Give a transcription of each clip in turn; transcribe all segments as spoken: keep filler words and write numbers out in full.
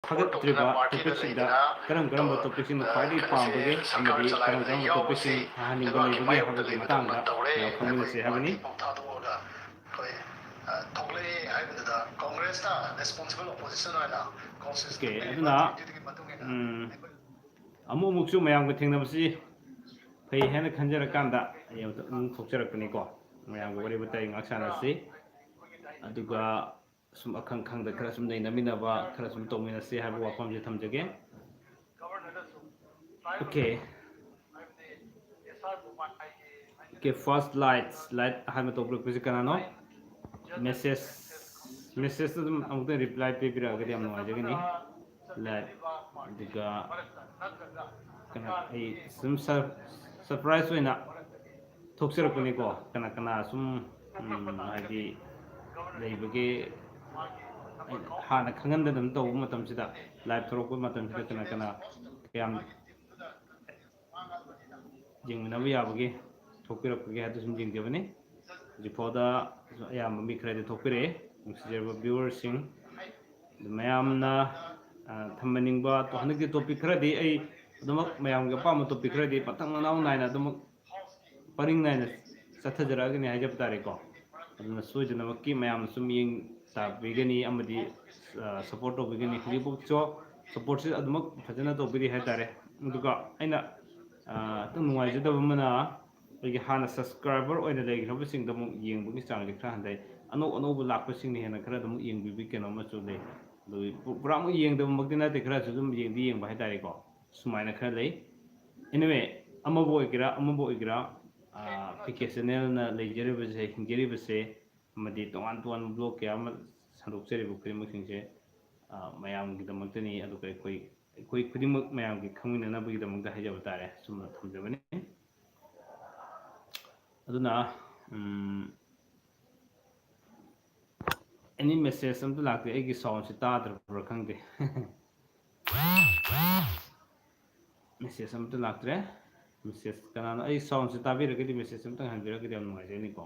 ꯊꯥꯒꯠꯇ꯭ꯔꯤꯕ ꯇꯣꯄꯤꯛꯁꯤꯡꯗ ꯀꯔꯝ ꯀꯔꯝꯕ ꯇꯣꯄꯤꯛꯁꯤꯡꯅ ꯈ꯭ꯋꯥꯏꯗꯒꯤ ꯄꯥꯝꯕꯒꯦ ꯑꯃꯗꯤ ꯀꯔꯝ ꯀꯔꯝꯕ ꯇꯣꯄꯤꯛꯁꯤꯡ ꯊꯥꯍꯟꯅꯤꯡꯕ ꯂꯩꯕꯒꯦ ꯍꯥꯏꯕꯒꯤ ꯃꯇꯥꯡꯗ ꯈꯟꯅꯁꯦ ꯍꯥꯏꯕꯅꯤ꯫ ꯊꯣꯛꯂꯛꯑꯦ ꯍꯥꯏꯕꯗꯨꯗ ꯀꯣꯡꯒ꯭ꯔꯦꯁꯅ ꯔꯦꯁꯄꯣꯟꯁꯤꯕꯜ ꯑꯣꯄꯣꯖꯤꯁꯟ ꯑꯣꯏꯅ ꯀꯣꯡꯒ꯭ꯔꯦꯁ ꯑꯗꯨꯅ ꯑꯃꯨꯛ ꯑꯃꯨꯛꯁꯨ ꯃꯌꯥꯝꯒ ꯊꯦꯡꯅꯕꯁꯤ ꯐꯩ ꯍꯥꯏꯅ ꯈꯟꯖꯔꯀꯥꯟꯗ ꯑꯩ ꯑꯃꯨꯛ ꯊꯣꯛꯆꯔꯛꯄꯅꯤꯀꯣ꯫ ꯃꯌꯥꯝꯒ ꯋꯥꯔꯤ ꯋꯥꯇꯥꯏ ꯉꯥꯏꯍꯥꯛ ꯁꯥꯟꯅꯁꯤ, ꯑꯗꯨꯒ ꯁꯨꯝ ꯑꯈꯪ ꯈꯪꯗ ꯈꯔ ꯁꯨꯝ ꯅꯩꯅꯃꯤꯟꯅꯕ, ꯈꯔ ꯁꯨꯝ ꯇꯧꯃꯤꯟꯅꯁꯤ ꯍꯥꯏꯕ ꯋꯥꯐꯝꯁꯦ ꯊꯝꯖꯒꯦ꯫ Okay. Okay, first light, light ꯑꯍꯥꯟꯕ ꯇꯧꯕꯤꯔꯛꯄꯁꯤ ꯀꯅꯥꯅꯣ? Message, message ꯑꯗꯨꯝ ꯑꯃꯨꯛꯇꯪ reply ꯄꯤꯕꯤꯔꯛꯑꯒꯗꯤ ꯌꯥꯝ ꯅꯨꯡꯉꯥꯏꯖꯒꯅꯤ꯫ Light, ꯑꯗꯨꯒ ꯀꯩꯅꯣ, ꯑꯩ ꯁꯨꯝ surprise ꯑꯣꯏꯅ ꯊꯣꯛꯆꯔꯛꯄꯅꯤꯀꯣ꯫ ꯀꯅꯥ ꯀꯅꯥ ꯁꯨꯝ ꯍꯥꯏꯗꯤ ꯂꯩꯕꯒꯦ ꯍꯥꯟꯅ ꯈꯪꯍꯟꯗꯗꯅ ꯇꯧꯕ ꯃꯇꯝꯁꯤꯗ, live ꯊꯣꯛꯂꯛꯄ ꯃꯇꯝꯁꯤꯗ ꯀꯅꯥ ꯀꯅꯥ ꯀꯌꯥꯝ ꯌꯦꯡꯃꯤꯟꯅꯕ ꯌꯥꯕꯒꯦ, ꯊꯣꯛꯄꯤꯔꯛꯄꯒꯦ ꯍꯥꯏꯗꯨ ꯁꯨꯝ ꯌꯦꯡꯖꯕꯅꯤ꯫ ꯍꯧꯖꯤꯛꯐꯥꯎꯗ ꯑꯌꯥꯝꯕ ꯃꯤ ꯈꯔꯗꯤ ꯊꯣꯛꯄꯤꯔꯛꯑꯦ꯫ ꯅꯨꯡꯁꯤꯖꯔꯕ viewerꯁꯤꯡ, ꯑꯗꯨ ꯃꯌꯥꯝꯅ ꯊꯝꯍꯟꯅꯤꯡꯕ ꯍꯟꯗꯛꯀꯤ topic ꯈꯔꯗꯤ ꯑꯩ ꯑꯗꯨꯃꯛ ꯃꯌꯥꯝꯒꯤ ꯑꯄꯥꯝꯕ topic ꯈꯔꯗꯤ ꯃꯊꯪ ꯃꯅꯥꯎ ꯅꯥꯏꯅ ꯑꯗꯨꯃꯛ ꯄꯔꯤꯡ ꯅꯥꯏꯅ ꯆꯠꯊꯖꯔꯛꯑꯒꯅꯤ ꯍꯥꯏꯖꯕ ꯇꯥꯔꯦꯀꯣ꯫ ꯑꯗꯨꯅ ꯁꯣꯏꯗꯅꯃꯛꯀꯤ ꯃꯌꯥꯝꯅꯁꯨ ꯃꯤꯠꯌꯦꯡ ꯇꯥꯕꯤꯒꯅꯤ ꯑꯃꯗꯤ support ꯇꯧꯕꯤꯒꯅꯤ꯫ ꯍꯧꯖꯤꯛꯐꯥꯎꯁꯨ supportꯁꯤ ꯑꯗꯨꯃꯛ ꯐꯖꯅ ꯇꯧꯕꯤꯔꯤ ꯍꯥꯏꯇꯥꯔꯦ꯫ ꯑꯗꯨꯒ ꯑꯩꯅ ꯈꯤꯇꯪ ꯅꯨꯡꯉꯥꯏꯖꯗꯕ ꯑꯃꯅ, ꯑꯩꯒꯤ ꯍꯥꯟꯅ subscriber ꯑꯣꯏꯅ ꯂꯩꯈ꯭ꯔꯕꯁꯤꯡꯗꯣ ꯑꯃꯨꯛ ꯌꯦꯡꯕꯒꯤ ꯆꯥꯡꯁꯦ ꯈꯔ ꯍꯟꯊꯩ꯫ ꯑꯅꯧ ꯑꯅꯧꯕ ꯂꯥꯛꯄꯁꯤꯡꯅ ꯍꯦꯟꯅ ꯈꯔ ꯑꯗꯨꯝ ꯌꯦꯡꯕꯤꯕꯒꯤ ꯀꯩꯅꯣ ꯑꯃꯁꯨ ꯂꯩ꯫ ꯑꯗꯨ ꯄꯨ-, ꯄꯨꯔꯥꯃꯛ ꯌꯦꯡꯗꯕꯃꯛꯇꯤ ꯅꯠꯇꯦ, ꯈꯔꯁꯨ ꯑꯗꯨꯝ ꯌꯦꯡꯗꯤ ꯌꯦꯡꯕ ꯍꯥꯏꯇꯥꯔꯦꯀꯣ꯫ ꯁꯨꯃꯥꯏꯅ ꯈꯔ ꯂꯩ꯫ Anyway, ꯑꯃꯕꯨ ꯑꯣꯏꯒꯦꯔꯥ ꯑꯃꯕꯨ ꯑꯣꯏꯒꯦꯔꯥ, ꯑꯥ, ꯄꯤ ꯀꯦ channelꯅ ꯂꯩꯖꯔꯤꯕꯁꯦ, ꯍꯤꯡꯖꯔꯤꯕꯁꯦ, ꯑꯃꯗꯤ ꯇꯣꯉꯥꯟ ꯇꯣꯉꯥꯟꯕ blog ꯀꯌꯥ ꯑꯃ ꯁꯟꯗꯣꯛꯆꯔꯤꯕ ꯈꯨꯗꯤꯡꯃꯛꯁꯤꯡꯁꯦ, ꯑꯥ, ꯃꯌꯥꯝꯒꯤꯗꯃꯛꯇꯅꯤ꯫ ꯑꯗꯨꯒ ꯑꯩꯈꯣꯏ, ꯑꯩꯈꯣꯏ ꯈꯨꯗꯤꯡꯃꯛ ꯃꯌꯥꯝꯒꯤ ꯈꯪꯃꯤꯟꯅꯅꯕꯒꯤꯗꯃꯛꯇ ꯍꯥꯏꯖꯕ ꯇꯥꯔꯦ꯫ ꯁꯨꯝꯅ ꯊꯝꯖꯕꯅꯤ꯫ ꯑꯗꯨꯅ, ꯎꯝ, any message ꯑꯝꯇ ꯂꯥꯛꯇꯦ꯫ ꯑꯩꯒꯤ soundꯁꯤ ꯇꯥꯗ꯭ꯔꯕ꯭ꯔꯥ ꯈꯪꯗꯦ꯫ Message ꯑꯝꯇ ꯂꯥꯛꯇ꯭ꯔꯦ꯫ Message ꯀꯅꯥꯅꯣ? ꯑꯩ soundꯁꯤ ꯇꯥꯕꯤꯔꯒꯗꯤ message ꯑꯝꯇꯪ ꯍꯟꯕꯤꯔꯒꯗꯤ ꯌꯥꯝ ꯅꯨꯡꯉꯥꯏꯖꯒꯅꯤꯀꯣ꯫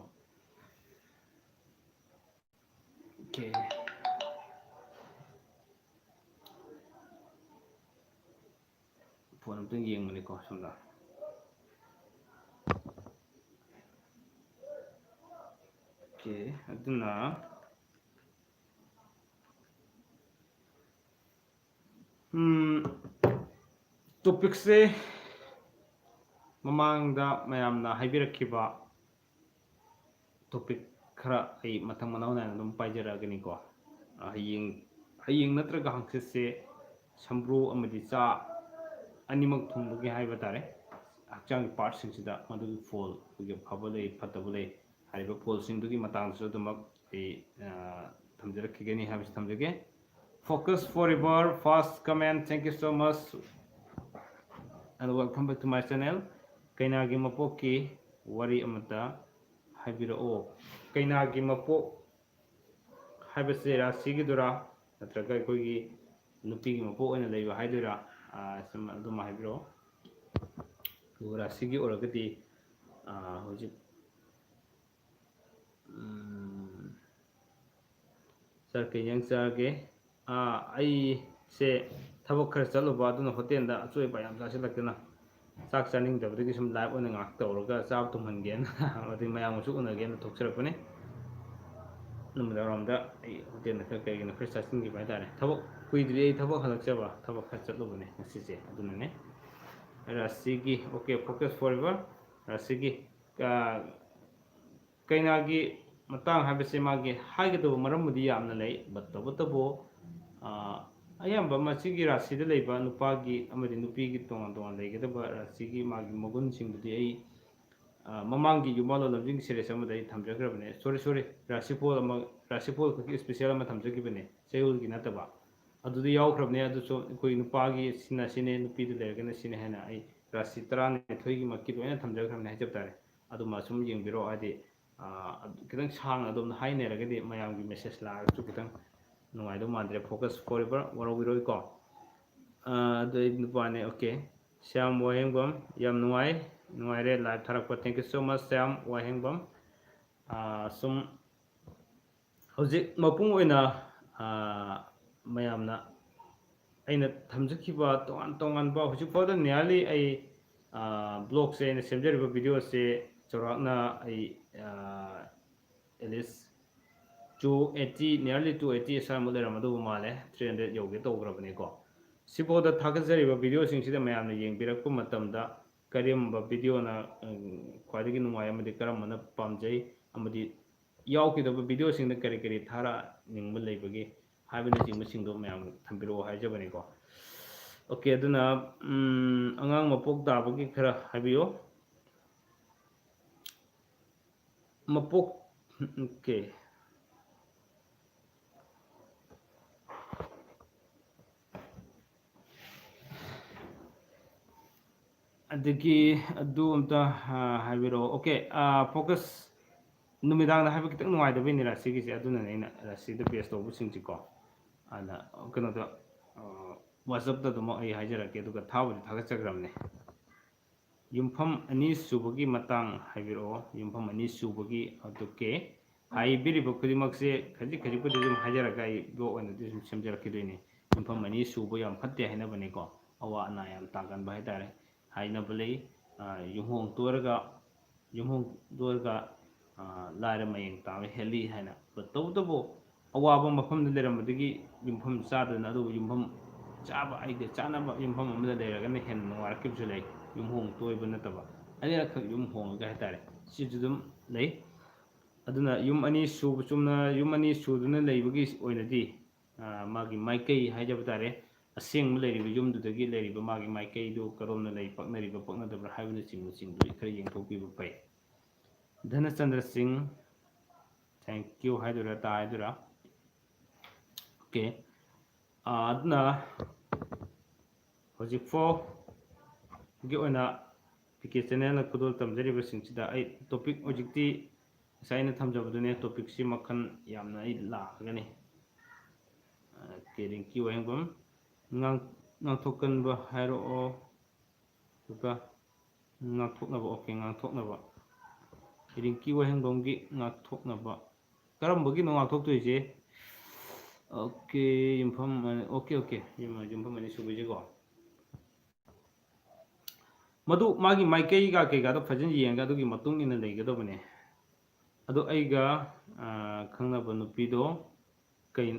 Okay. ꯐꯣꯟ ꯑꯝꯇꯪ ꯌꯦꯡꯕꯅꯤꯀꯣ ꯁꯣꯝꯗ꯫ ꯑꯣꯀꯦ, ꯑꯗꯨꯅ ꯎꯝ, ꯇꯣꯄꯤꯛꯁꯦ ꯃꯃꯥꯡꯗ ꯃꯌꯥꯝꯅ ꯍꯥꯏꯕꯤꯔꯛꯈꯤꯕ ꯇꯣꯄꯤꯛ ꯈꯔ ꯑꯩ ꯃꯊꯪ ꯃꯅꯥꯎ ꯅꯥꯏꯅ ꯑꯗꯨꯝ ꯄꯥꯏꯖꯔꯛꯑꯒꯅꯤꯀꯣ꯫ ꯍꯌꯦꯡ, ꯍꯌꯦꯡ ꯅꯠꯇ꯭ꯔꯒ ꯍꯪꯆꯤꯠꯁꯦ ꯁꯝꯕ꯭ꯔꯨ ꯑꯃꯗꯤ ꯆꯥ ꯑꯅꯤꯃꯛ ꯊꯨꯡꯕꯒꯤ ꯍꯥꯏꯕ ꯇꯥꯔꯦ, ꯍꯛꯆꯥꯡꯒꯤ ꯄꯥꯔꯠꯁꯤꯡꯁꯤꯗ ꯃꯗꯨꯒꯤ ꯐꯣꯜ, ꯑꯩꯈꯣꯏꯒꯤ ꯐꯕ ꯂꯩ, ꯐꯠꯇꯕ ꯂꯩ ꯍꯥꯏꯔꯤꯕ ꯐꯣꯜꯁꯤꯡꯗꯨꯒꯤ ꯃꯇꯥꯡꯗꯁꯨ ꯑꯗꯨꯃꯛ ꯑꯩ, ꯑ, ꯊꯝꯖꯔꯛꯈꯤꯒꯅꯤ ꯍꯥꯏꯕꯁꯤ ꯊꯝꯖꯒꯦ꯫ Focus Forever, first comment, thank you so much and welcome back to my channel. ꯀꯩꯅꯥꯒꯤ ꯃꯄꯣꯛꯀꯤ ꯋꯥꯔꯤ ꯑꯃꯇ ꯍꯥꯏꯕꯤꯔꯛꯑꯣ꯫ ꯀꯩꯅꯥꯒꯤ ꯃꯄꯣꯛ ꯍꯥꯏꯕꯁꯦ ꯔꯥꯁꯤꯒꯤꯗꯨꯔꯥ, ꯅꯠꯇ꯭ꯔꯒ ꯑꯩꯈꯣꯏꯒꯤ ꯅꯨꯄꯤꯒꯤ ꯃꯄꯣꯛ ꯑꯣꯏꯅ ꯂꯩꯕ ꯍꯥꯏꯗꯣꯏꯔꯥ? ꯑꯥ, ꯁꯨꯝ ꯑꯗꯨꯝ ꯍꯥꯏꯕꯤꯔꯛꯑꯣ꯫ ꯑꯗꯨꯒ ꯔꯥꯁꯤꯒꯤ ꯑꯣꯏꯔꯒꯗꯤ, ꯑꯥ, ꯍꯧꯖꯤꯛ, ꯎꯝ, ꯁꯥꯔ, ꯀꯩ ꯏꯟꯖꯥꯡ ꯆꯥꯔꯒꯦ? ꯑꯥ, ꯑꯩꯁꯦ ꯊꯕꯛ ꯈꯔ ꯆꯠꯂꯨꯕ, ꯑꯗꯨꯅ ꯍꯣꯇꯦꯜꯗ ꯑꯆꯣꯏ ꯑꯄꯥ ꯌꯥꯝ ꯆꯥꯁꯤꯜꯂꯛꯇꯅ ꯆꯥꯛ ꯆꯥꯅꯤꯡꯗꯕꯗꯒꯤ ꯁꯨꯝ ꯂꯥꯏꯚ ꯑꯣꯏꯅ ꯉꯥꯏꯍꯥꯛ ꯇꯧꯔꯒ ꯆꯥꯕ ꯇꯨꯝꯍꯟꯒꯦꯅ ꯑꯗꯩ ꯃꯌꯥꯝꯒꯁꯨ ꯎꯅꯒꯦꯅ ꯊꯣꯛꯆꯔꯛꯄꯅꯦ꯫ ꯅꯨꯃꯤꯗꯥꯡꯋꯥꯏꯔꯝꯗ ꯑꯩ ꯍꯣꯇꯦꯜꯗ ꯈꯔ ꯀꯩꯒꯤꯅꯣ ꯈꯔ ꯆꯥꯁꯤꯟꯈꯤꯕ ꯍꯥꯏꯇꯥꯔꯦ꯫ ꯊꯕꯛ ꯀꯨꯏꯗ꯭ꯔꯤ ꯑꯩ ꯊꯕꯛ ꯍꯜꯂꯛꯆꯕ, ꯊꯕꯛ ꯈꯔ ꯆꯠꯂꯨꯕꯅꯦ ꯉꯁꯤꯁꯦ, ꯑꯗꯨꯅꯅꯦ꯫ ꯔꯥꯁꯤꯒꯤ, okay, Focus Forever, ꯔꯥꯁꯤꯒꯤ, ꯑꯥ, ꯀꯩꯅꯥꯒꯤ ꯃꯇꯥꯡ ꯍꯥꯏꯕꯁꯦ ꯃꯥꯒꯤ ꯍꯥꯏꯒꯗꯕ ꯃꯔꯝꯕꯨꯗꯤ ꯌꯥꯝꯅ ꯂꯩ, but ꯇꯧꯕꯇꯕꯨ, ꯑꯥ, ꯑꯌꯥꯝꯕ ꯃꯁꯤꯒꯤ ꯔꯥꯁꯤꯗ ꯂꯩꯕ ꯅꯨꯄꯥꯒꯤ ꯑꯃꯗꯤ ꯅꯨꯄꯤꯒꯤ ꯇꯣꯉꯥꯟ ꯇꯣꯉꯥꯟ ꯂꯩꯒꯗꯕ ꯔꯥꯁꯤꯒꯤ ꯃꯥꯒꯤ ꯃꯒꯨꯟꯁꯤꯡꯗꯨꯗꯤ ꯑꯩ, ꯑꯥ, ꯃꯃꯥꯡꯒꯤ ꯌꯨꯝꯕꯥꯜ ꯂꯣꯟꯂꯝꯖꯤꯡꯒꯤ series ꯑꯃꯗ ꯑꯩ ꯊꯝꯖꯈ꯭ꯔꯕꯅꯦ꯫ Sorry, sorry, ꯔꯥꯁꯤꯐꯣꯜ ꯑꯃ, ꯔꯥꯁꯤꯐꯣꯜ ꯈꯛꯀꯤ special ꯑꯃ ꯊꯝꯖꯈꯤꯕꯅꯦ, ꯆꯌꯣꯜꯒꯤ ꯅꯠꯇꯕ꯫ ꯑꯗꯨꯗꯤ ꯌꯥꯎꯈ꯭ꯔꯕꯅꯦ꯫ ꯑꯗꯨꯁꯨ ꯑꯩꯈꯣꯏ ꯅꯨꯄꯥꯒꯤ ꯁꯤꯅ ꯁꯤꯅꯦ, ꯅꯨꯄꯤꯗ ꯂꯩꯔꯒꯅ ꯁꯤꯅꯦ ꯍꯥꯏꯅ ꯑꯩ ꯔꯥꯁꯤ ꯇꯔꯥꯅꯤꯊꯣꯏꯒꯤꯃꯛꯀꯤ ꯂꯣꯏꯅ ꯊꯝꯖꯈ꯭ꯔꯕꯅꯦ ꯍꯥꯏꯖꯕ ꯇꯥꯔꯦ꯫ ꯑꯗꯨꯃ ꯁꯨꯝ ꯌꯦꯡꯕꯤꯔꯣ꯫ ꯍꯥꯏꯗꯤ, ꯑꯥ, ꯈꯤꯇꯪ ꯁꯥꯡꯅ ꯑꯗꯨꯝ ꯍꯥꯏꯅꯔꯒꯗꯤ ꯃꯌꯥꯝꯒꯤ message ꯂꯥꯛꯑꯒꯁꯨ ꯈꯤꯇꯪ ꯅꯨꯡꯉꯥꯏꯗꯧ ꯃꯥꯟꯗ꯭ꯔꯦ꯫ Focus Forever ꯋꯥꯔꯧꯕꯤꯔꯣꯏꯀꯣ꯫ ꯑꯥ, ꯑꯗꯨ ꯑꯩ ꯅꯨꯄꯥꯅꯦ꯫ Okay, ꯁ꯭ꯌꯥꯝ ꯋꯥꯍꯦꯡꯕꯝ, ꯌꯥꯝ ꯅꯨꯡꯉꯥꯏ, ꯅꯨꯡꯉꯥꯏꯔꯦ live ꯊꯥꯔꯛꯄ, thank you so much Shyam ꯋꯥꯍꯦꯡꯕꯝ꯫ ꯑꯥ, ꯁꯨꯝ ꯍꯧꯖꯤꯛ ꯃꯄꯨꯡ ꯑꯣꯏꯅ, ꯑꯥ, ꯃꯌꯥꯝꯅ ꯑꯩꯅ ꯊꯝꯖꯈꯤꯕ ꯇꯣꯉꯥꯟ ꯇꯣꯉꯥꯟꯕ, ꯍꯧꯖꯤꯛ ꯐꯥꯎꯗ nearly ꯑꯩ ꯕ꯭ꯂꯣꯛꯁꯦ, ꯑꯩꯅ ꯁꯦꯝꯖꯔꯤꯕ ꯚꯤꯗꯤꯑꯣꯁꯦ ꯆꯥꯎꯔꯥꯛꯅ ꯑꯩ at least two eighty, nearly two eighty ꯑꯁ꯭ꯋꯥꯏꯃꯨꯛ ꯂꯩꯔꯝꯃꯗꯧꯕ ꯃꯥꯜꯂꯦ꯫ Three hundred ꯌꯧꯒꯦ ꯇꯧꯈ꯭ꯔꯕꯅꯤꯀꯣ꯫ ꯁꯤꯐꯥꯎꯗ ꯊꯥꯒꯠꯆꯔꯤꯕ ꯚꯤꯗꯤꯑꯣꯁꯤꯡꯁꯤꯗ ꯃꯌꯥꯝꯅ ꯌꯦꯡꯕꯤꯔꯛꯄ ꯃꯇꯝꯗ ꯀꯔꯝꯕ ꯚꯤꯗꯤꯑꯣꯅ ꯈ꯭ꯋꯥꯏꯗꯒꯤ ꯅꯨꯡꯉꯥꯏ ꯑꯃꯗꯤ ꯀꯔꯝꯕꯅ ꯄꯥꯝꯖꯩ ꯑꯃꯗꯤ ꯌꯥꯎꯈꯤꯗꯕ ꯚꯤꯗꯤꯑꯣꯁꯤꯡꯗ ꯀꯔꯤ ꯀꯔꯤ ꯊꯥꯔꯛꯅꯤꯡꯕ ꯂꯩꯕꯒꯦ ꯍꯥꯏꯕꯅꯆꯤꯡꯕꯁꯤꯡꯗꯣ ꯃꯌꯥꯝ ꯊꯝꯕꯤꯔꯛꯑꯣ ꯍꯥꯏꯖꯕꯅꯤꯀꯣ꯫ Okay, ꯑꯗꯨꯅ ꯑꯉꯥꯡ ꯃꯄꯣꯛ ꯇꯥꯕꯒꯤ ꯈꯔ ꯍꯥꯏꯕꯤꯌꯨ꯫ ꯃꯄꯣꯛ, okay꯫ ꯑꯗꯒꯤ ꯑꯗꯨ ꯑꯝꯇ ꯍꯥꯏꯕꯤꯔꯛꯑꯣ꯫ Okay, focus ꯅꯨꯃꯤꯗꯥꯡꯗ ꯍꯥꯏꯕ ꯈꯤꯇꯪ ꯅꯨꯡꯉꯥꯏꯇꯕꯩꯅꯤ ꯔꯥꯁꯤꯒꯤꯁꯦ, ꯑꯗꯨꯅꯅꯦ ꯑꯩꯅ ꯔꯥꯁꯤꯗ base ꯇꯧꯕꯁꯤꯡꯁꯤꯀꯣ꯫ ꯑꯗ ꯀꯩꯅꯣꯗ WhatsApp-ꯇ ꯑꯗꯨꯃꯛ ꯑꯩ ꯍꯥꯏꯖꯔꯛꯀꯦ, ꯑꯗꯨꯒ ꯊꯥꯕꯨꯗꯤ ꯊꯥꯒꯠꯆꯈ꯭ꯔꯕꯅꯦ꯫ ꯌꯨꯝꯐꯝ ꯑꯅꯤ ꯁꯨꯕꯒꯤ ꯃꯇꯥꯡ ꯍꯥꯏꯕꯤꯔꯛꯑꯣ꯫ ꯌꯨꯝꯐꯝ ꯑꯅꯤ ꯁꯨꯕꯒꯤ, okay, ꯍꯥꯏꯕꯤꯔꯤꯕ ꯈꯨꯗꯤꯡꯃꯛꯁꯦ ꯈꯖꯤꯛ ꯈꯖꯤꯛꯄꯨꯗꯤ ꯑꯗꯨꯝ ꯍꯥꯏꯖꯔꯒ ꯑꯩ blog ꯑꯣꯏꯅꯗꯤ ꯁꯨꯝ ꯁꯦꯝꯖꯔꯛꯈꯤꯗꯣꯏꯅꯤ꯫ ꯌꯨꯝꯐꯝ ꯑꯅꯤ ꯁꯨꯕ ꯌꯥꯝ ꯐꯠꯇꯦ ꯍꯥꯏꯅꯕꯅꯤꯀꯣ, ꯑꯋꯥ ꯑꯅꯥ ꯌꯥꯝ ꯇꯥꯒꯟꯕ ꯍꯥꯏꯇꯥꯔꯦ꯫ ꯍꯥꯏꯅꯕ ꯂꯩ, ꯌꯨꯝꯍꯣꯡ ꯇꯣꯏꯔꯒ, ꯌꯨꯝꯍꯣꯡ ꯇꯣꯏꯔꯒ ꯂꯥꯏꯔ ꯃꯌꯦꯡ ꯇꯥꯕ ꯍꯦꯜꯂꯤ ꯍꯥꯏꯅ꯫ But ꯇꯧꯕꯇꯕꯨ ꯑꯋꯥꯕ ꯃꯐꯝꯗ ꯂꯩꯔꯝꯕꯗꯒꯤ ꯌꯨꯝꯐꯝ ꯆꯥꯗꯅ, ꯑꯗꯨꯕꯨ ꯌꯨꯝꯐꯝ ꯆꯥꯕ ꯍꯥꯏꯗꯤ ꯆꯥꯅꯕ ꯌꯨꯝꯐꯝ ꯑꯃꯗ ꯂꯩꯔꯒꯅ ꯍꯦꯟꯅ ꯅꯨꯡꯉꯥꯏꯔꯛꯈꯤꯕꯁꯨ ꯂꯩ, ꯌꯨꯝꯍꯣꯡ ꯇꯣꯏꯕ ꯅꯠꯇꯕ, ꯑꯅꯤꯔꯛꯈꯛ ꯌꯨꯝ ꯍꯣꯡꯉꯒ ꯍꯥꯏꯇꯥꯔꯦ, ꯁꯤꯁꯨ ꯑꯗꯨꯝ ꯂꯩ꯫ ꯑꯗꯨꯅ ꯌꯨꯝ ꯑꯅꯤ ꯁꯨꯕ, ꯆꯨꯝꯅ ꯌꯨꯝ ꯑꯅꯤ ꯁꯨꯗꯨꯅ ꯂꯩꯕꯒꯤ ꯑꯣꯏꯅꯗꯤ, ꯃꯥꯒꯤ ꯃꯥꯏꯀꯩ ꯍꯥꯏꯖꯕ ꯇꯥꯔꯦ, ꯑꯁꯦꯡꯕ ꯂꯩꯔꯤꯕ ꯌꯨꯝꯗꯨꯗꯒꯤ ꯂꯩꯔꯤꯕ ꯃꯥꯒꯤ ꯃꯥꯏꯀꯩꯗꯨ ꯀꯔꯣꯝꯅ ꯂꯩ, ꯄꯛꯅꯔꯤꯕ ꯄꯛꯅꯗꯕ꯭ꯔꯥ ꯍꯥꯏꯕꯅꯆꯤꯡꯕꯁꯤꯡꯗꯨ ꯈꯔ ꯌꯦꯡꯊꯣꯛꯄꯤꯕ ꯐꯩ꯫ ꯙꯅꯆꯟꯗ꯭ꯔ ꯁꯤꯡ, thank you ꯍꯥꯏꯗꯣꯏꯔꯥ ꯇꯥ ꯍꯥꯏꯗꯣꯏꯔꯥ? Okay, ꯑꯗꯨꯅ ꯍꯧꯖꯤꯛ ꯐꯥꯎꯒꯤ ꯑꯣꯏꯅ ꯄꯤ ꯀꯦ channel-ꯅ ꯈꯨꯗꯣꯜ ꯇꯝꯖꯔꯤꯕꯁꯤꯡꯁꯤꯗ ꯑꯩ topic ꯍꯧꯖꯤꯛꯇꯤ ꯉꯁꯥꯏ ꯑꯩꯅ ꯊꯝꯖꯕꯗꯨꯅꯦ, topic-ꯁꯤ ꯃꯈꯜ ꯌꯥꯝꯅ ꯑꯩ ꯂꯥꯛꯑꯒꯅꯤ꯫ Okay, ꯔꯤꯡꯀꯤ ꯋꯥꯍꯦꯡꯕꯝ, ꯉꯥꯡ-, ꯉꯥꯡꯊꯣꯛꯀꯟꯕ ꯍꯥꯏꯔꯛꯑꯣ꯫ ꯑꯗꯨꯒ ꯉꯥꯛꯊꯣꯛꯅꯕ, okay, ꯉꯥꯛꯊꯣꯛꯅꯕ꯫ ꯔꯤꯡꯀꯤ ꯋꯥꯍꯦꯡꯕꯝꯒꯤ ꯉꯥꯛꯊꯣꯛꯅꯕ꯫ ꯀꯔꯝꯕꯒꯤꯅꯣ ꯉꯥꯛꯊꯣꯛꯇꯣꯏꯁꯦ? ꯑꯣꯀꯦ, ꯌꯨꯝꯐꯝ ꯑꯅꯤ, ꯑꯣꯀꯦ, ꯑꯣꯀꯦ, ꯌꯨꯝ-, ꯌꯨꯝꯐꯝ ꯑꯅꯤ ꯁꯨꯕꯩꯁꯦꯀꯣ꯫ ꯃꯗꯨ ꯃꯥꯒꯤ ꯃꯥꯏꯀꯩꯒ ꯀꯩꯀꯥꯗꯣ ꯐꯖꯅ ꯌꯦꯡꯉꯒ ꯑꯗꯨꯒꯤ ꯃꯇꯨꯡ ꯏꯟꯅ ꯂꯩꯒꯗꯕꯅꯦ꯫ ꯑꯗꯣ ꯑꯩꯒ, ꯑ, ꯈꯪꯅꯕ ꯅꯨꯄꯤꯗꯣ ꯀꯩ,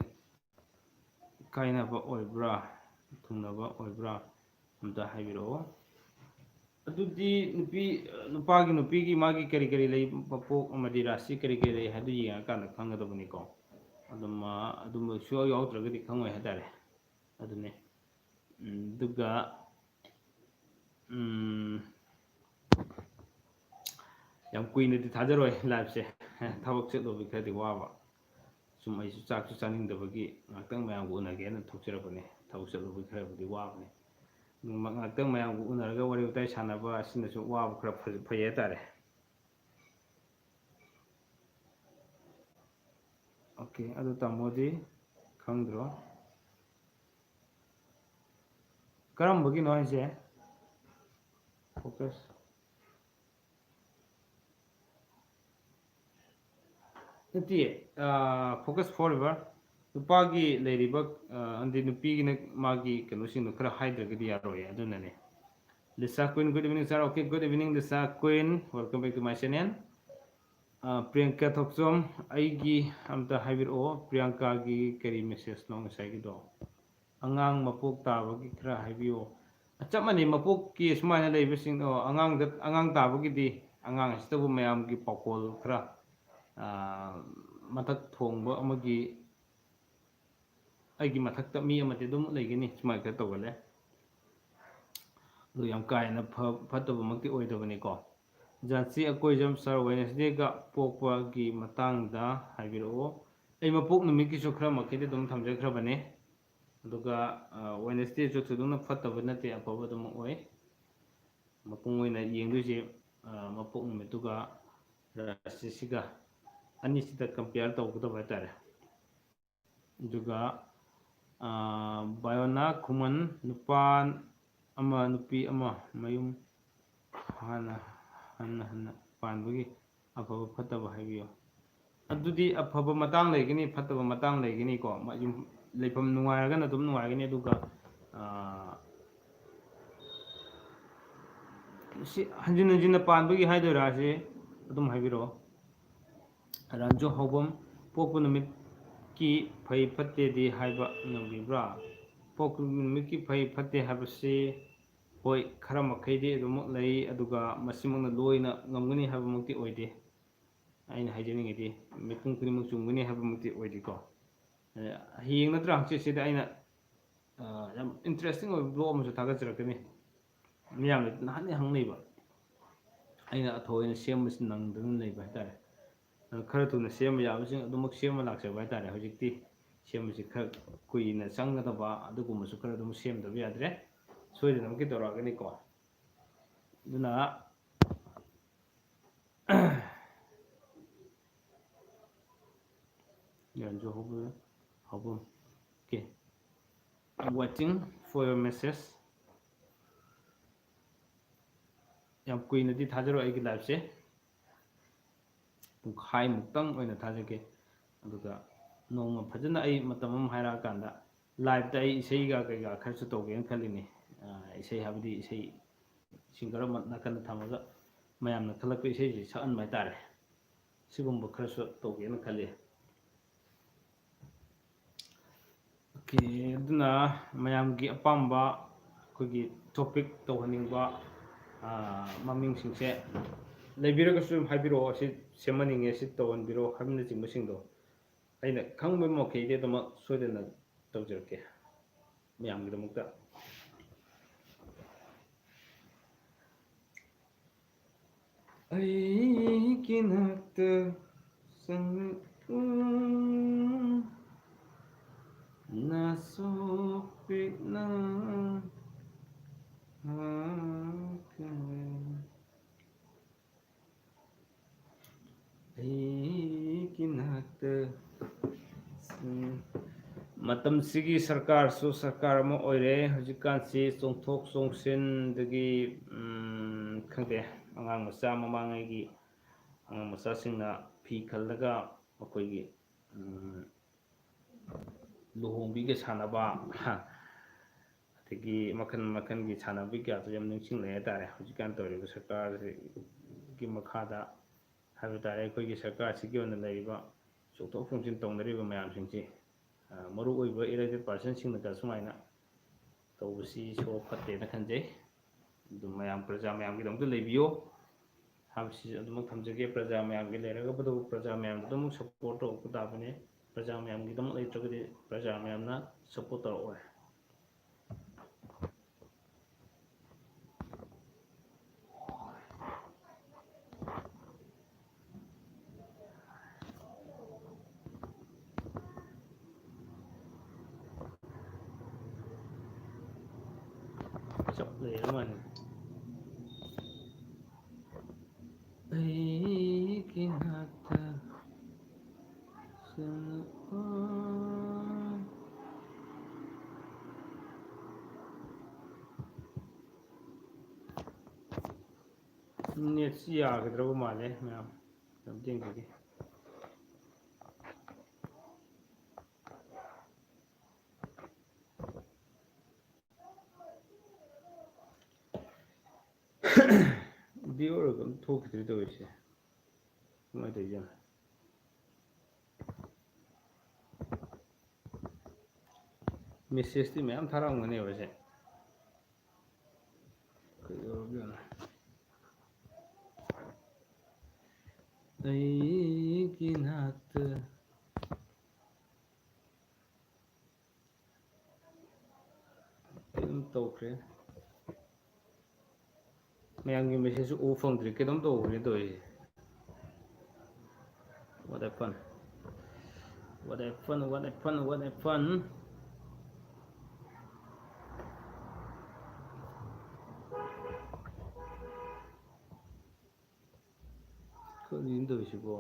ꯀꯥꯏꯅꯕ ꯑꯣꯏꯕ꯭ꯔꯥ, ꯊꯨꯡꯅꯕ ꯑꯣꯏꯕ꯭ꯔꯥ, ꯑꯝꯇ ꯍꯥꯏꯕꯤꯔꯛꯑꯣ꯫ ꯑꯗꯨꯗꯤ ꯅꯨꯄꯤ, ꯅꯨꯄꯥꯒꯤ, ꯅꯨꯄꯤꯒꯤ ꯃꯥꯒꯤ ꯀꯔꯤ ꯀꯔꯤ ꯂꯩ, ꯃꯄꯣꯛ ꯑꯃꯗꯤ ꯔꯥꯁꯤ ꯀꯔꯤ ꯀꯔꯤ ꯂꯩ ꯍꯥꯏꯗꯨ ꯌꯦꯡꯉꯀꯥꯟꯗ ꯈꯪꯒꯗꯕꯅꯤꯀꯣ꯫ ꯑꯗꯨꯝ, ꯑ, ꯑꯗꯨꯝꯕ ꯁꯨꯌꯥꯎ ꯌꯥꯎꯗ꯭ꯔꯒꯗꯤ ꯈꯪꯉꯣꯏ ꯍꯥꯏꯇꯥꯔꯦ꯫ ꯑꯗꯨꯅꯤ꯫ ꯎꯝ, ꯑꯗꯨꯒ, ꯎꯝ, ꯌꯥꯝ ꯀꯨꯏꯅꯗꯤ ꯊꯥꯖꯔꯣꯏ liveꯁꯦ꯫ ꯊꯕꯛ ꯆꯠꯂꯨꯕꯒꯤ ꯈꯔꯗꯤ ꯋꯥꯕ꯫ ꯁꯨꯝ ꯑꯩꯁꯨ ꯆꯥꯛꯁꯨ ꯆꯥꯅꯤꯡꯗꯕꯒꯤ ꯉꯥꯛꯇꯪ ꯃꯌꯥꯝꯒ ꯎꯅꯒꯦꯅ ꯊꯣꯛꯆꯔꯛꯄꯅꯦ꯫ ꯊꯕꯛ ꯆꯠꯂꯨꯕꯒꯤ ꯈꯔꯕꯨꯗꯤ ꯋꯥꯕꯅꯦ꯫ ꯉꯥꯛꯇꯪ ꯃꯌꯥꯝꯒ ꯎꯅꯔꯒ ꯋꯥꯔꯤ ꯋꯥꯇꯥꯏ ꯁꯥꯟꯅꯕ ꯑꯁꯤꯅꯁꯨ ꯋꯥꯕ ꯈꯔ ꯐ-, ꯐꯩ ꯍꯥꯏꯇꯥꯔꯦ꯫ ꯑꯣꯀꯦ, ꯑꯗꯨ ꯇꯥꯃꯣꯗꯤ ꯈꯪꯗ꯭ꯔꯣ? ꯀꯔꯝꯕꯒꯤꯅꯣ ꯍꯥꯏꯁꯦ? Focus꯫ ꯅꯠꯇꯦ, ꯑ, Focus Forever꯫ ꯅꯨꯄꯥꯒꯤ ꯂꯩꯔꯤꯕ, ꯑ, ꯑꯃꯗꯤ ꯅꯨꯄꯤꯒꯤꯅ ꯃꯥꯒꯤ ꯀꯩꯅꯣꯁꯤꯡꯗꯣ ꯈꯔ ꯍꯥꯏꯗ꯭ꯔꯒꯗꯤ ꯌꯥꯔꯣꯏꯌꯦ, ꯑꯗꯨꯅꯅꯦ꯫ Lisa Queen, good evening, sir. Okay, good evening, Lisa Queen. Welcome back to my channel. ꯑ, ꯄ꯭ꯔꯤꯌꯥꯡꯀꯥ ꯊꯣꯛꯆꯣꯝ, ꯑꯩꯒꯤ ꯑꯝꯇ ꯍꯥꯏꯕꯤꯔꯛꯑꯣ, ꯄ꯭ꯔꯤꯌꯥꯡꯀꯥꯒꯤ ꯀꯔꯤ messageꯅꯣ ꯉꯁꯥꯏꯒꯤꯗꯣ? ꯑꯉꯥꯡ ꯃꯄꯣꯛ ꯇꯥꯕꯒꯤ ꯈꯔ ꯍꯥꯏꯕꯤꯌꯣ꯫ ꯆꯞ ꯃꯥꯟꯅꯩ, ꯃꯄꯣꯛꯀꯤ ꯁꯨꯃꯥꯏꯅ ꯂꯩꯕꯁꯤꯡ, ꯑꯣ, ꯑꯉꯥꯡꯗ, ꯑꯉꯥꯡ ꯇꯥꯕꯒꯤꯗꯤ, ꯑꯉꯥꯡ ꯑꯁꯤꯗꯕꯨ ꯃꯌꯥꯝꯒꯤ ꯄꯥꯎꯈꯣꯜ ꯈꯔ, ꯑ, ꯃꯊꯛ ꯊꯣꯡꯕ ꯑꯃꯒꯤ, ꯑꯩꯒꯤ ꯃꯊꯛꯇ ꯃꯤ ꯑꯃꯗꯤ ꯑꯗꯨꯝ ꯂꯩꯒꯅꯤ, ꯁꯨꯃꯥꯏꯅ ꯈꯔ ꯇꯧꯒꯜꯂꯦ꯫ ꯑꯗꯨ ꯌꯥꯝ ꯀꯥ ꯍꯦꯟꯅ ꯐ-, ꯐꯠꯇꯕꯃꯛꯇꯤ ꯑꯣꯏꯗꯕꯅꯤꯀꯣ꯫ ꯖꯥꯟꯁꯤ ꯑꯀꯣꯏꯖꯝ, sir, Wednesdayꯒ ꯄꯣꯛꯄꯒꯤ ꯃꯇꯥꯡꯗ ꯍꯥꯏꯕꯤꯔꯛꯑꯣ꯫ ꯑꯩ ꯃꯄꯣꯛ ꯅꯨꯃꯤꯠꯀꯤꯁꯨ ꯈꯔ ꯃꯈꯩꯗꯤ ꯑꯗꯨꯝ ꯊꯝꯖꯈ꯭ꯔꯕꯅꯦ꯫ ꯑꯗꯨꯒ, ꯑ, Wednesdayꯁꯨ ꯊꯣꯏꯗꯣꯛꯅ ꯐꯠꯇꯕ ꯅꯠꯇꯦ, ꯑꯐꯕ ꯑꯗꯨꯝ ꯑꯣꯏ꯫ ꯃꯄꯨꯡ ꯑꯣꯏꯅ ꯌꯦꯡꯗꯣꯏꯁꯦ, ꯑ, ꯃꯄꯣꯛ ꯅꯨꯃꯤꯠꯇꯨꯒ ꯔꯥꯁꯤꯁꯤꯒ, ꯑꯅꯤꯁꯤꯗ compare ꯇꯧꯒꯗꯕ ꯍꯥꯏꯇꯥꯔꯦ꯫ ꯑꯗꯨꯒ, ꯑ, ꯕꯥꯌꯣꯅꯥ ꯈꯨꯃꯟ, ꯅꯨꯄꯥ ꯑꯃ ꯅꯨꯄꯤ ꯑꯃ ꯃꯌꯨꯝ ꯍꯥꯟꯅ, ꯍꯟꯅ ꯍꯟꯅ ꯄꯥꯟꯕꯒꯤ ꯑꯐꯕ ꯐꯠꯇꯕ ꯍꯥꯏꯕꯤꯌꯨ꯫ ꯑꯗꯨꯗꯤ ꯑꯐꯕ ꯃꯇꯥꯡ ꯂꯩꯒꯅꯤ, ꯐꯠꯇꯕ ꯃꯇꯥꯡ ꯂꯩꯒꯅꯤꯀꯣ꯫ ꯃ-, ꯌꯨꯝ ꯂꯩꯐꯝ ꯅꯨꯡꯉꯥꯏꯔꯒꯅ ꯑꯗꯨꯝ ꯅꯨꯡꯉꯥꯏꯒꯅꯤ, ꯑꯗꯨꯒ, ꯑꯥ, ꯁꯤ ꯍꯟꯖꯤꯟ ꯍꯟꯖꯤꯟꯅ ꯄꯥꯟꯕꯒꯤ ꯍꯥꯏꯗꯣꯏꯔꯥ, ꯁꯤ ꯑꯗꯨꯝ ꯍꯥꯏꯕꯤꯔꯛꯑꯣ꯫ ꯔꯥꯟꯖꯨ ꯍꯧꯕꯝ, ꯄꯣꯛꯄ ꯅꯨꯃꯤꯠꯀꯤ ꯐꯩ ꯐꯠꯇꯦꯗꯤ ꯍꯥꯏꯕ ꯉꯝꯕꯤꯕ꯭ꯔꯥ? ꯄꯣꯛꯄ ꯅꯨꯃꯤꯠꯀꯤ ꯐꯩ ꯐꯠꯇꯦ ꯍꯥꯏꯕꯁꯤ, ꯍꯣꯏ, ꯈꯔ ꯃꯈꯩꯗꯤ ꯑꯗꯨꯃꯛ ꯂꯩ, ꯑꯗꯨꯒ ꯃꯁꯤꯃꯛꯅ ꯂꯣꯏꯅ ꯉꯝꯒꯅꯤ ꯍꯥꯏꯕꯃꯛꯇꯤ ꯑꯣꯏꯗꯦ꯫ ꯑꯩꯅ ꯍꯥꯏꯖꯅꯤꯡꯉꯤꯗꯤ, ꯃꯤꯄꯨꯝ ꯈꯨꯗꯤꯡꯃꯛ ꯆꯨꯝꯒꯅꯤ ꯍꯥꯏꯕꯃꯛꯇꯤ ꯑꯣꯏꯗꯦꯀꯣ꯫ ꯑ, ꯍꯌꯦꯡ ꯅꯠꯇ꯭ꯔ ꯍꯪꯆꯤꯠꯁꯤꯗ ꯑꯩꯅ, ꯑ, ꯌꯥꯝ interesting ꯑꯣꯏꯕ vlog ꯑꯃꯁꯨ ꯊꯥꯒꯠꯆꯔꯛꯀꯅꯤ꯫ ꯃꯤꯌꯥꯝꯅ ꯅꯍꯥꯟꯗꯩ ꯍꯪꯅꯩꯕ꯫ ꯑꯩꯅ ꯊꯑꯣꯏꯅ ꯁꯦꯝꯕꯁꯤ ꯅꯪꯗꯅ ꯂꯩꯕ ꯍꯥꯏꯇꯥꯔꯦ꯫ ꯑꯗꯨ ꯈꯔ ꯊꯨꯅ ꯁꯦꯝꯕ ꯌꯥꯕꯁꯤꯡ ꯑꯗꯨꯃꯛ ꯁꯦꯝꯕ ꯂꯥꯛꯆꯕ ꯍꯥꯏꯇꯥꯔꯦ꯫ ꯍꯧꯖꯤꯛꯇꯤ ꯁꯦꯝꯕꯁꯤ ꯈꯔ ꯀꯨꯏꯅ ꯆꯪꯒꯗꯕ ꯑꯗꯨꯒꯨꯝꯕꯁꯨ ꯈꯔ ꯑꯗꯨꯝ ꯁꯦꯝꯗꯕ ꯌꯥꯗ꯭ꯔꯦ꯫ ꯁꯣꯏꯗꯅꯃꯛꯀꯤ ꯇꯧꯔꯛꯑꯒꯅꯤꯀꯣ꯫ ꯑꯗꯨꯅ ꯌꯥꯟꯖꯨ ꯍꯧꯕ, ꯍꯧꯕ꯫ Okay. I'm waiting for your message. ꯌꯥꯝ ꯀꯨꯏꯅꯗꯤ ꯊꯥꯖꯔꯣꯏ ꯑꯩꯒꯤ liveꯁꯦ꯫ ꯄꯨꯡꯈꯥꯏꯃꯨꯛꯇꯪ ꯑꯣꯏꯅ ꯊꯥꯖꯒꯦ꯫ ꯑꯗꯨꯒ ꯅꯣꯡꯃ ꯐꯖꯅ ꯑꯩ ꯃꯇꯝ ꯑꯃ ꯍꯥꯏꯔꯛꯑꯀꯥꯟꯗ liveꯇ ꯑꯩ ꯏꯁꯩꯒ ꯀꯩꯀꯥ ꯈꯔꯁꯨ ꯇꯧꯒꯦꯅ ꯈꯜꯂꯤꯅꯤ꯫ ꯑ, ꯏꯁꯩ ꯍꯥꯏꯕꯗꯤ ꯏꯁꯩ singer ꯑꯃ ꯅꯥꯀꯟꯗ ꯊꯝꯃꯒ ꯃꯌꯥꯝꯅ ꯈꯜꯂꯛꯄ ꯏꯁꯩꯁꯤ ꯁꯛꯍꯟꯕ ꯍꯥꯏꯇꯥꯔꯦ꯫ ꯁꯤꯒꯨꯝꯕ ꯈꯔꯁꯨ ꯇꯧꯒꯦꯅ ꯈꯜꯂꯤ꯫ Okay, ꯑꯗꯨꯅ ꯃꯌꯥꯝꯒꯤ ꯑꯄꯥꯝꯕ ꯑꯩꯈꯣꯏꯒꯤ topic ꯇꯧꯍꯟꯅꯤꯡꯕ, ꯑ, ꯃꯃꯤꯡꯁꯤꯡꯁꯦ ꯂꯩꯕꯤꯔꯒꯁꯨ ꯑꯗꯨꯝ ꯍꯥꯏꯕꯤꯔꯛꯑꯣ, "ꯁꯤ ꯁꯦꯝꯍꯟꯅꯤꯡꯉꯦ, ꯁꯤ ꯇꯧꯍꯟꯕꯤꯔꯣ" ꯍꯥꯏꯕꯅꯆꯤꯡꯕꯁꯤꯡꯗꯣ꯫ ꯑꯩꯅ ꯈꯪꯕ ꯃꯈꯩꯗꯤ ꯑꯗꯨꯃꯛ ꯁꯣꯏꯗꯅ ꯇꯧꯖꯔꯛꯀꯦ ꯃꯌꯥꯝꯒꯤꯗꯃꯛꯇ꯫ ꯑꯩꯒꯤ ꯅꯥꯛꯇ ꯆꯪꯂꯛꯎ, ꯅꯥꯁꯣꯛ ꯄꯤꯛꯅ ꯍꯥꯏꯈ꯭ꯔꯦ꯫ ꯑꯩꯒꯤ ꯅꯥꯛꯇ ꯆꯪ-, ꯃꯇꯝꯁꯤꯒꯤ ꯁꯔꯀꯥꯔꯁꯨ ꯁꯔꯀꯥꯔ ꯑꯃ ꯑꯣꯏꯔꯦ꯫ ꯍꯧꯖꯤꯛꯀꯥꯟꯁꯤ ꯆꯣꯡꯊꯣꯛ ꯆꯣꯡꯁꯤꯟꯗꯒꯤ, ꯎꯝ, ꯈꯪꯗꯦ, ꯑꯉꯥꯡ ꯃꯆꯥ ꯃꯃꯥꯡꯉꯩꯒꯤ ꯑꯉꯥꯡ ꯃꯆꯥꯁꯤꯡꯅ ꯐꯤ ꯈꯜꯂꯒ ꯑꯩꯈꯣꯏꯒꯤ, ꯎꯝ, ꯂꯨꯍꯣꯡꯕꯤꯒ ꯁꯥꯟꯅꯕ, ꯑꯗꯒꯤ ꯃꯈꯜ ꯃꯈꯜꯒꯤ ꯁꯥꯟꯅꯕꯒꯤ ꯀꯌꯥꯗꯣ ꯌꯥꯝ ꯅꯤꯡꯁꯤꯡꯂꯛꯑꯦ ꯍꯥꯏꯇꯥꯔꯦ꯫ ꯍꯧꯖꯤꯛꯀꯥꯟ ꯇꯧꯔꯤꯕ ꯁꯔꯀꯥꯔꯁꯤꯒꯤ ꯃꯈꯥꯗ ꯍꯥꯏꯕ ꯇꯥꯔꯦ, ꯑꯩꯈꯣꯏꯒꯤ ꯁꯔꯀꯥꯔꯁꯤꯒꯤ ꯑꯣꯏꯅ ꯂꯩꯔꯤꯕ ꯆꯣꯡꯊꯣꯛ ꯆꯣꯡꯁꯤꯟ ꯇꯧꯅꯔꯤꯕ ꯃꯌꯥꯝꯁꯤꯡꯁꯤ, ꯑ, ꯃꯔꯨ ꯑꯣꯏꯕ elected personꯁꯤꯡꯅꯒ ꯁꯨꯃꯥꯏꯅ ꯇꯧꯕꯁꯤ ꯁꯣ ꯐꯠꯇꯦꯅ ꯈꯟꯖꯩ꯫ ꯑꯗꯨꯝ ꯃꯌꯥꯝ, ꯄ꯭ꯔꯖꯥ ꯃꯌꯥꯝꯒꯤꯗꯃꯛꯇ ꯂꯩꯕꯤꯌꯣ ꯍꯥꯏꯕꯁꯤ ꯑꯗꯨꯃꯛ ꯊꯝꯖꯒꯦ꯫ ꯄ꯭ꯔꯖꯥ ꯃꯌꯥꯝꯒꯤ ꯂꯩꯔꯒꯕꯨ ꯄ꯭ꯔꯖꯥ ꯃꯌꯥꯝꯒꯤꯗꯃꯛ support ꯇꯧꯔꯛꯄ ꯇꯥꯕꯅꯤ꯫ ꯄ꯭ꯔꯖꯥ ꯃꯌꯥꯝꯒꯤꯗꯃꯛ ꯂꯩꯇ꯭ꯔꯒꯗꯤ ꯄ꯭ꯔꯖꯥ ꯃꯌꯥꯝꯅ support ꯇꯧꯔꯛꯑꯣꯏ꯫ ꯆꯞ ꯂꯩꯔ ꯃꯥꯜꯂꯦ꯫ ꯑꯩꯒꯤ ꯅꯥꯛꯇ ꯆꯪꯉꯛꯑꯣ꯫ ꯅꯦꯠꯁꯤ ꯌꯥꯒꯗ꯭ꯔꯕ ꯃꯥꯜꯂꯦ ꯃꯌꯥꯝ꯫ ꯑꯝꯇ ꯌꯦꯡꯖꯒꯦ꯫ Viewer ꯑꯗꯨꯝ ꯊꯣꯛꯈꯤꯗ꯭ꯔꯦ ꯇꯧꯔꯤꯁꯦ꯫ ꯀꯃꯥꯏꯅ ꯇꯧꯔꯤꯖꯥꯠꯅꯣ? Messageꯇꯤ ꯃꯌꯥꯝ ꯊꯥꯔꯛꯑꯝꯒꯅꯦꯕ ꯁꯦ꯫ ꯀꯩꯗꯧꯔꯒꯦꯅ? ꯑꯩꯒꯤ ꯅꯥꯛꯇ ꯑꯗꯨꯝ ꯇꯧꯈ꯭ꯔꯦ꯫ ꯃꯌꯥꯝꯒꯤ messageꯁꯨ ꯎ ꯐꯪꯗ꯭ꯔꯦ, ꯀꯩꯅꯣꯝ ꯇꯧꯈ꯭ꯔꯦ ꯇꯧꯔꯤꯁꯦ꯫ What happened? What happened? What happened? What happened? ꯀꯔꯤꯅꯣ ꯇꯧꯔꯤꯁꯤꯕꯣ?